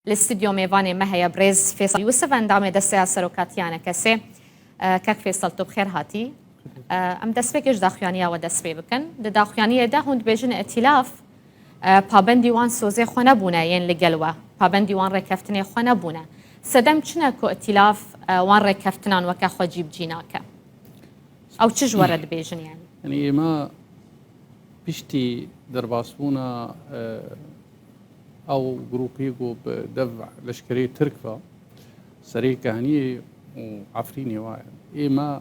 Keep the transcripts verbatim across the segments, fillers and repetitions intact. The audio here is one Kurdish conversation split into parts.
Li stûdyo mêvanê me heye birêz Fêsal Yûsif, endamê Desteya Serokatiya N K S'ê. E, Kek Fêsal, tu bi xêr hatî. E, em destpêkê ji daxuyaniya we dest pê bikin. Di daxuyaniyê de hûn dibêjin îtîlaf, e, pabendî wan sozê xwe nebûne yên li gel we, pabendî wan rêkeftinê xwe nebûne. Sedem çi ne ku îtîlaf, e, wan rêkeftinan weke xwe cî bi cî nake? Ew çi ji we re dibêjin yani? Yanî êma piştî derbasbûna, e, ew grûpê ku bi dev leşkerê Tirk ve serê Kehniyê û Efrînê wa, êma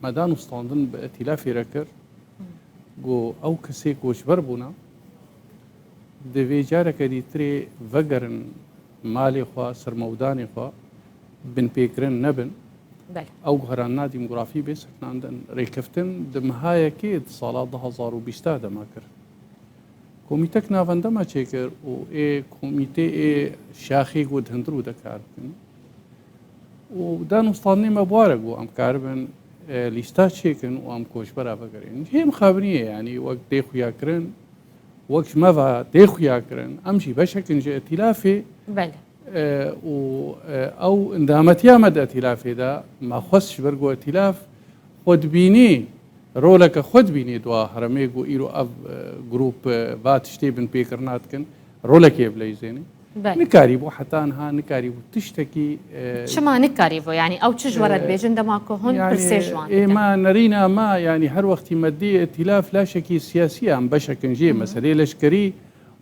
me dan û standin bi îtîlafê re kir ku ew kesê koçber bûna, divê careke dîtirê vegerin malê xwe, sermewdanê xwe, binpêkirin nebin. Belê. Ew guherandina demografî bê sekinandin. Rêkeftin di meha yekê di sala du hazar û bîst de me kir. Komîtek navendema çêkir û ê komîtê ê şaxê ku di hundirû de kar bikin. Û danûstandinê me bi wa re ku em karibin, e, lîsta çêkin û em koçbera vegerin. Cihê mixabiniyê, yanî wek tê xuyakirin, wek ji me ve tê xuyakirin, em jî beşek in ji îtîlafê. Belê. E, û, e, ew endametiya me di îtîlafê de, me xwest ji ber ku îtîlaf xwe dibînî, roleke xwe dibînî di wa herêmê ku îro ev, e, grûp, e, va tiştê binpêkirina dikin, rolekê bileyzênê. Belê. Nikarîbû, heta niha nikarîbû tiştekî, e, Çima nikarîbû? Yanî ew çi ji we re, e, dibêjin dema ku hûn, yanî, pirsê ji wan dikin? Êma nerîna me, yanî her wextî me dî îtîlaf laşekî siyasî ye, em beşek in jê, Hı hı. meselê leşkerî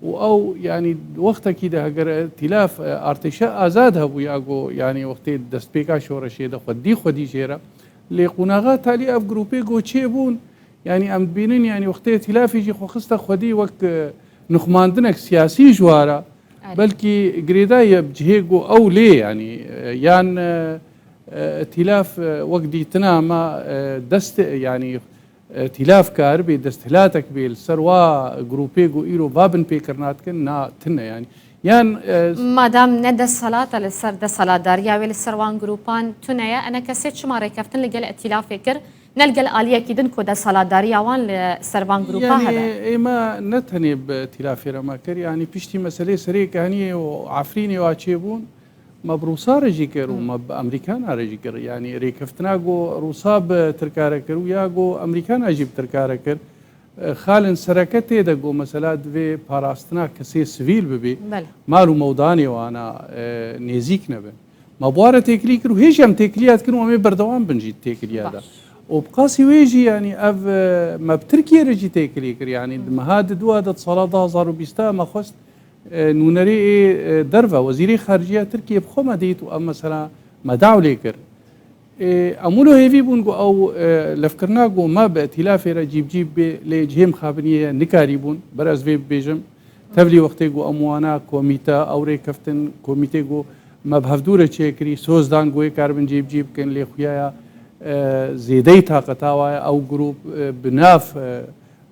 û ew, yanî wextekî de heger îtîlaf, e, artêşa azad hebû ya ku, yanî wextê destpêka şoreşê de xwedî xwedî jê re. Lê qonaxa talî ev grûpê ku çêbûn, yanî em dibînin, yanî wextê îtîlafê jî xwe xiste xwedî wek, e, nixmandinek siyasî ji wa re, Erê. belkî girêdayî ye bi cihê ku ew lê, yanî, e, yan, e, e, îtîlaf, e, wek dîtina me, e, dest, yanî, e, îtîlaf karibê desthilatek bê li ser wa grûpê ku îro va binpêkirina dikin, na tune, yanî. Yan, e, Madam ne desthilat e li ser desthilatdariya wê li ser wan grûpan tune ye, N K S çima rêkeftin li gel îtîlafê kir? Ne li gel aliyekî din ku desthilatdariya wan li ser van grûpa Yanî hebe. êma ne tenê bi îtîlafê re me kir, yanî piştî meselê serê Kehniyê û Efrînê wa çêbûn, me bi Rûsa re jî kir û Hmm. me bi Amerîkana re jî kir. Yanî rêkeftina ku Rûsa bi Tirka re kir û ya ku Amerîkana jî bi Tirka re kir, e, xalên sereke tê de ku mesela divê parastina kesê sivîl bibê, Belê. mal û mewdanê wana, e, nêzîk nebin. Me bi wa re têkilî kir û hê jî em têkiliya dikin û em ê berdewam bin jî têkiliya de. Baş. Û bi qasî wê jî, yanî ev, e, me bi Tirkiye re jî têkilî kir. Yanî Hı. di meha di dua de di sala du hazar û bîst de me xwest, e, nûnerê ê, e, derve, wezîrê xariciya Tirkiye bi xwe me dît û ev mesela me daw lê kir. E, em wilo hêvî bûn ku ew, e, lefkirina ku me bi îtîlafê re cîbicî bê, lê cihê mixabiniyê ye, nikarî bûn. Ber ez vê bibêjim. Tevlî wextê ku em wana komîte, ew rêkeftin, komîtê ku me bi hevdû re çêkirî, soz dan ku wê karibin cîbicî bikin, lê xuya ya, e, zêdeyî taqeta wa ye, ew grûp, e, bi nav, e,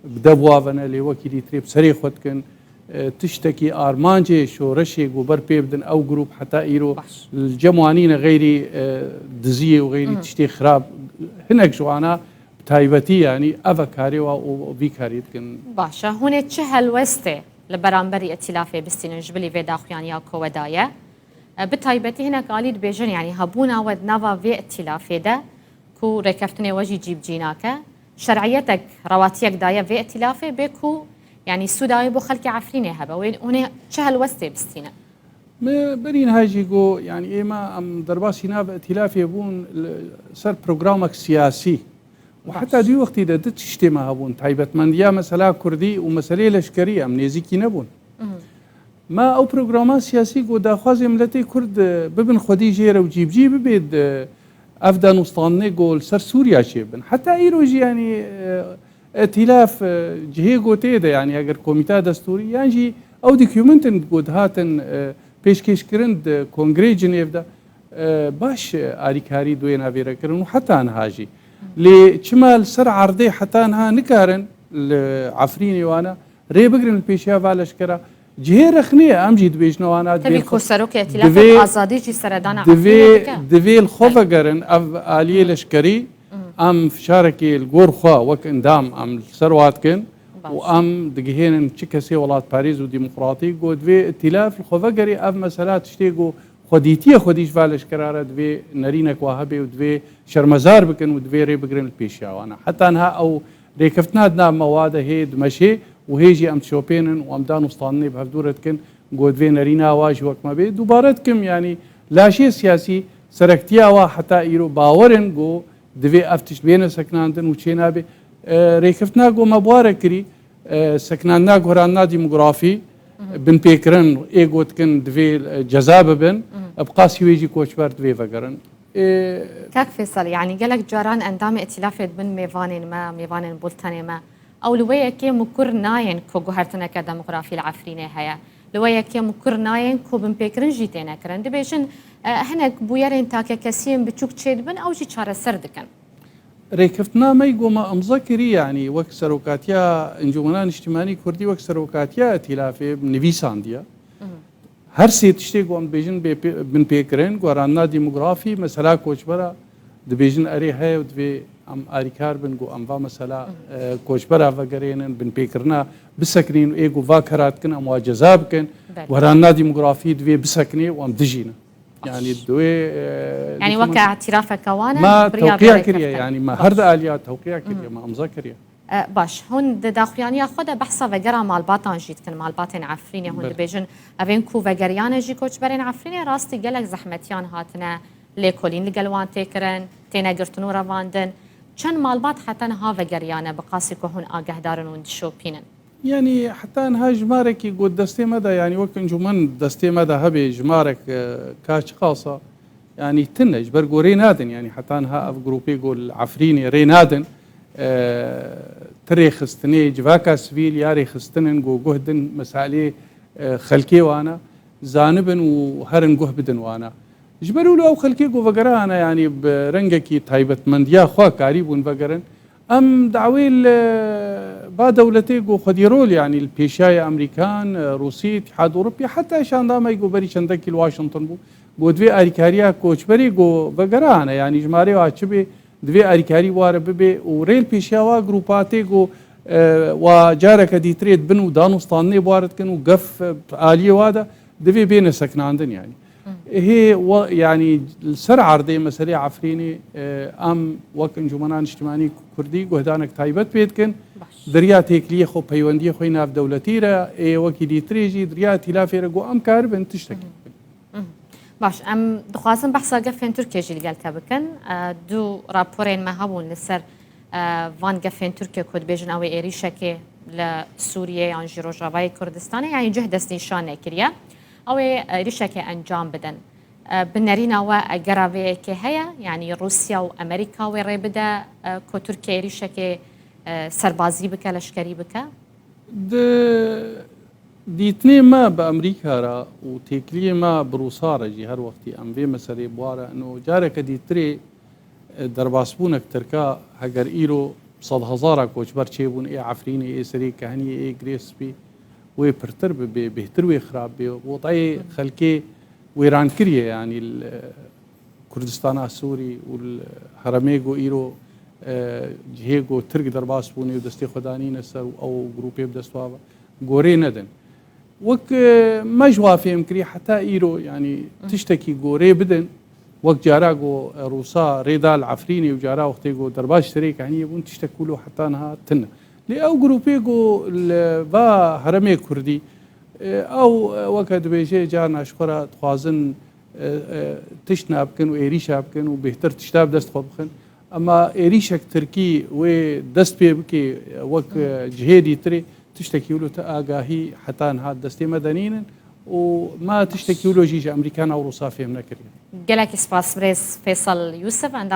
bi dev wa ve ne, lê wekî dîtirê bi serê xwe dikin. E, tiştekî armancê şoreşê ku ber pê bidin ew grûp heta îro Baş. li cem wa nîne, xeyrî, e, diziyê û xeyrî Hı. tiştê xirab. Hinek ji wana bi taybetî, yanî ev e karê wa û vî karî dikin. Baş e. Hûn ê çi helwestê li beramberî îtîlafê bistînin ji bilî vê daxuyaniya ku we daye? E, bi taybetî hinek alî dibêjin, yanî hebûna we di nava vê îtîlafê de ku rêkeftinê we jî cîbicî nake, şer'iyetek, rewatiyek daye vê îtîlafê bê ku, yanî sûda wê bo xelkê Efrînê hebe. Wê hûn ê çi helwestê bistînin? Me berî niha jî got, yanî êma em derbasî nav îtîlafê bûn li ser programek siyasî. Û Baş. heta dû wextî de du tiştê me hebûn. Taybetmendiya mesela kurdî û meseleyê leşkerî em nêzîkî nebûn. Mhm. Me ew programa siyasî ku daxwazê miletê kurd, e, bibin xwedî jê re û cîbicî bibê, di ev danûstandinê ku li ser Sûriya çêbin. Heta îro jî, yanî, e, îtîlaf, e, cihê ku tê de, yanî eger komîta destûrî yan jî ew dokumentin ku dihatin, e, pêşkêşkirin di Kongreyê Cinêv de, e, baş, e, alîkarî di wê navê re kirin û heta niha jî. Lê çima li ser erdê heta niha nikarin li Efrînê wana rê bigirin li pêşiya va leşkera? Cihê rexnê ye, em jî dibêjin wana Tevî divê ku xwe, serokê îtîlafê divê, bi azadî jî seredana divê, Efrînê dike. divê li xwe Belê. vegerin ev aliyê Hı. leşkerî, Hı. em fişarekê li gor xwe wek endam em li ser wa dikin Baş. Û em digihênin çi kesê welatparêz û demokratî ku divê îtîlaf li xwe vegerê, ev mesela tiştê ku xwedîtiye xwedî ji va leşkerar e, divê nerînek wa hebe û divê şermezar bikin û divê rê bigirin li pêşiya wan e. Heta niha ew rêkeftina di nav me wa de hê dimeşê û hê jî em dişopênin û em dan û standinê bi hevdû re dikin ku divê nerîna wa ji wek me bê. Dubare dikim, yanî laşê siyasî, serektiya wa heta îro bawer in ku divê ev tişt bêne sekinandin û çênabe. E, rêkeftina ku me bi wa re kirî, e, sekinandina guherandina demografî, binpêkirin ê gotikin divê, e, ceza bibin, bi qasî wê jî koçber divê vegerin. E, Kak Fêsal, yanî gelek caran endamê îtîlafê dibin mêvanên me, mêvanên bultenê me. Ew li wê yekê mukur nayên ku guhertineke demografî li Efrînê heye. Li wê yekê mukur nayên ku binpêkirin jî têne kirin. Dibêjin, e, hinek bûyerên takekesiyên biçûk çêdibin, ew jî çareser dikin. Rêkeftina me ku me imza kirî, yanî wek serokatiya Encûmena Niştimanî Kurdî, wek serokatiya îtîlafê nivîsandiye. Her sê tiştê ku em dibêjin bê pê-, binpêkirin, guherandina demografî, mesela koçbera, dibêjin erê heye û divê em alîkar bin ku em va mesela, e, koçbera vegerênin, binpêkirina bisekinîn û ê ku va kera dikin em wa ceza bikin. Belê. Guherandina demografî divê bisekinê û em dijî ne. Yanî divê, e, Yanî weke îtîrafeke wan e, me bi riya tewqiya vê kiriye, rêkeftin. Yanî me her di aliya tewqiya kiriye, me imza kiriye. E, baş, hûn di daxuyaniya xwe de behsa vegera malbatan jî dikin, malbatên Efrînê. Hûn Belê. dibêjin, evên ku vegeriyane jî koçberên Efrînê, rastî gelek zehmetiyan hatine lêkolîn li gel wan tê kirin, têne girtin û revandin. Çend malbat heta niha vegeriyane, bi qasî ku hûn agahdarin û dişopînin? Yanî heta niha jimarekî ku destê me de, yanî wek encûmen destê me de hebe jimarek, e, ka çiqasa, yanî tune, ji ber ku rê nadin, yanî heta niha ev grûpê ku li Efrînê rê nadin, e, ti rêxistinê, civaka sivîl ya rêxistin in ku guh din meselê, e, xelkê wana, zanibin û herin guh bidin wana. Ji ber wilo ew xelkê ku vegerane, yanî bi rengekî taybetmendiya xwe karîbûn vegerin. Em dawê li ba dewletê ku xwedî rol, yanî li pêşiyayê Amerîkan, Rûsî, Îtîhad Ewropî, heta şandameyê ku berî çendekî li Washington bû, ku divê alîkariya koçberê ku vegerane, yanî jimarê wa çi bê, divê alîkarî ware bibe û rê li pêşiya wa grûpa tê ku, e, wa careke dîtirê dibin û dan û standinê bi ware dikin û gef, e, aliyê wa de divê bêne sekinandin, yanî. Hê wa, yanî li ser erdê meselê Efrînê, e, em wek Encûmena Niştimanî Kurdî guhdanek taybet pê dikin. Baş. Di riya têkiliyê xwe, peywendiyê xwe yê navdewletî re, ê wekî dîtirê jî di riya îtîlafê re ku em karibin tiştekî bikin. Baş, em dixwazin behsa gefên Tirkiyê jî li gel te bikin. E, du raporên me hebûn li ser, e, van gefên Tirkiyê ku dibêjin ew ê êrîşekê li Sûriyê yan jî Rojavayê Kurdistanê, yanî cih destnîşan nekiriye. Ew ê êrîşekê encam bidin. E, bi nerîna we egera vê yekê heye? Yanî Rûsya û Amerîka wê rê bide, e, ku Tirkiye êrîşekê, e, serbazî bike, leşkerî bike? Di dîtinê me bi Amerîka re û têkiliyê me bi Rûsa re jî her wextî em vê meselê bi wa re, ino careke dîtirê, e, derbasbûnek Tirka, heger îro sedhezara koçber çêbûn ê Efrînê, ê Serê Kehniyê, ê Girê Spî, wê pirtir bibe, bêhtir wê xirab bê. Wetayê xelkê wêran kiriye, yanî li Kurdistana Sûrî û li heremê ku îro, e, cihê ku Tirk derbas bûne û destê xwe danîne ser û ew grûpê bi dest wa ve, ku rê nedin. Wek, e, me ji wa fêm kirî heta îro, yanî tiştekî ku rê bidin, wek cara ku, e, Rûsa rê da li Efrînê û cara wextê ku derbas ji Serê Kehniyê bûn, tiştek wilo heta niha tune. Lê ew grûpê ku li va heremê Kurdî, e, ew, e, weke dibêje carna ji xwe re dixwazin, e, e, tişt nabikin û êrîşa bikin û bêhtir tişta bi dest xwe bixin. Ema êrîşek Tirkî wê dest pê bike wek, e, cihê dîtirê, tiştekî wilo ti agahî heta niha destê me de nînin û me tiştekî wilo jî ji Amerîkan û Rûsa fêm nekiriye. Gelekî spas birêz Fêsal Yûsif, endam